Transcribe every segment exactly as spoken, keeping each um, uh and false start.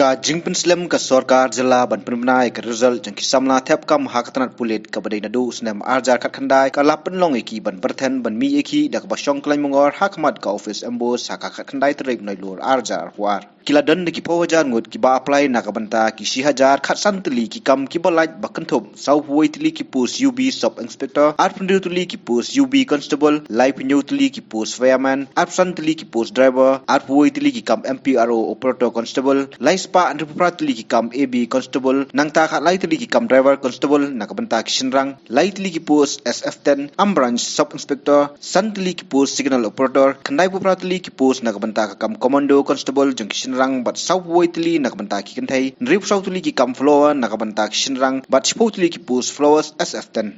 Ka jingpynslem ka sorkar jylla ban pynbna ïa ka result jong ki samla thep kam ha ka tnat pulit kaba dei naduh u snem arhajar khatkhyndai ka la pynlong ïa ki ban pyrthen ban mih ïa ki da kaba shong khlaiñ mongor ha khmat ka office MBOSE ha ka khatkhyndai tarik Nailur arhajar arphew ar. Ki la don da ki phew hajar ngut kiba apply na ka bynta ki shi hajar khatsan tylli ki kam kiba lait ba kynthup sawphew wei tylli ki post UB sub inspector, arphew hynriew tylli ki post UB constable, laiphew hynñiew tylli ki post fireman, arphew san tylli ki post driver, arphew wei tylli ki kam MPRO operator constable, laispah hynriewphew phra tylli ki kam AB constable, nangta khatlai tylli ki kam driver constable na ka bynta ki shynrang, lai tylli ki post SF ten, armed branch sub inspector, san tylli ki post signal operator, khyndaiphew phra tylli ki post na ka bynta ka kam commando constable jong ki shynrang bad sawphew wei tylli na ka bynta ki kynthei, hynriewphew saw tylli ki kam follower na ka bynta ki shynrang bad shiphew tylli ki post followers SF ten.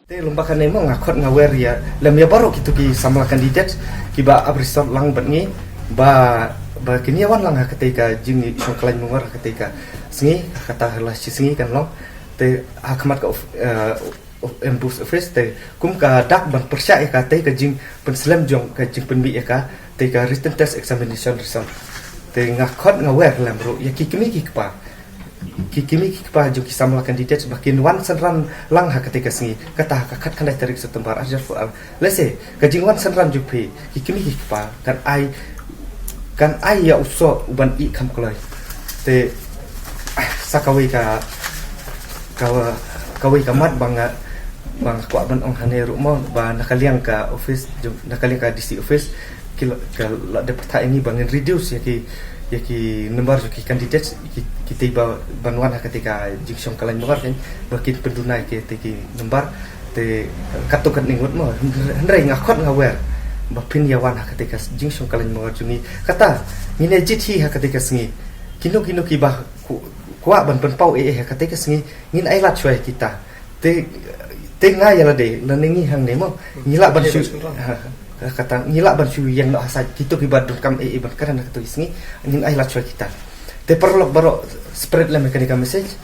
Te lem bad kane mo nga khot nga wer ïa lem ïa baroh kito ki samla candidate kiba ap result lang bad ngi ba ba kin ïa wan lang ha katei ka jingshong khlaiñ mongor ha katei ka sngi, ha kata la shi sngi kan long. Te ha khmat ka of, eh, of MBOSE office te kum ka dak ban pyrshah ïa katei ka jingpynslem jong ka jingpynmih ïa katei ka written test examination result. Te nga khot nga wer lem ruh ïa ki kmie ki kpa, ki kmie ki kpa jong ki samla candidate ba kin wan synran lang ha katei ka sngi, kata ha ka khatkhyndai tarik September arhajar arphew ar. Lehse ka jingwan synran jong phi ki kmie ki kpa kan ai, kan ai ïa u soh uban ih kham kloi. Te sa kawei ka, ka, kawei ka mat ba nga, ba nga kwah ban ong hangne ruh mo, ba na ka liang ka office jong, na ka liang ka DC office ki la, ka la dep kata ïa ngi ba ngin reduce ïa ki, ïa ki number jong ki candidates, ki, kitei ba ban wan ha katei ka jingshong khlaiñ mongor kan, ba kin pynduna ïa kitei ki number. Te katto katne ngut mo, hynrei nga khot nga wer ba phin ïa wan ha katei ka jingshong khlaiñ mongor jong ngi. Kata ngin ïa jied hi ha katei ka sngi. Kino kino kiba ku-, kwah ban pynpaw eh eh ha katei ka sngi ngin ai lad shuwa ïa kita. Te, te nga ïa lade lane ngi hangne mo, ngi lah ban shu, ha, kata ngi lah ban shu ïeng noh ha sait kito kiba donkam eh eh ban kren ha katei ka sngi. Ngin ai lad shuwa ïa kita. Te paralok baroh spread lem ïa kane ka message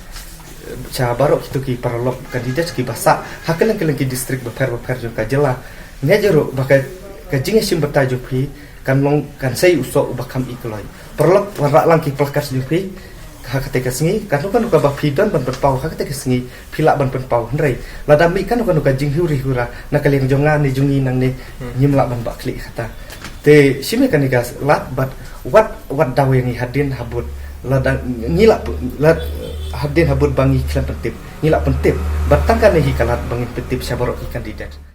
sha baroh kito ki paralok candidate kiba sah ha kylleng kylleng ki district bapher bapher jong ka jylla. Nga ïa ruh ba ka, ka jingïashim bynta jong phi kan long, kan sei u soh uba kham ih kloi. Paralok wanrah lang ki placard jong phi ha katei ka sngi, kano kano kaba phi don ban pynpaw ha katei ka sngi phi lah ban pynpaw, hynrei lada mih kano kano ka jinghiuri hiura na ka liang jong nga ne jong ngi nangne, ngim lah ban bah khlieh kata. Te shim ïa kane ka lad bad wat, wat daw ïa ngi hadien habud. Lada ngi lah p-, lad, hadien habud ba ngi khlem pyntip, ngi lah pyntip. Bad tang kane hi ka lad ba ngin pyntip sha baroh ki candidate.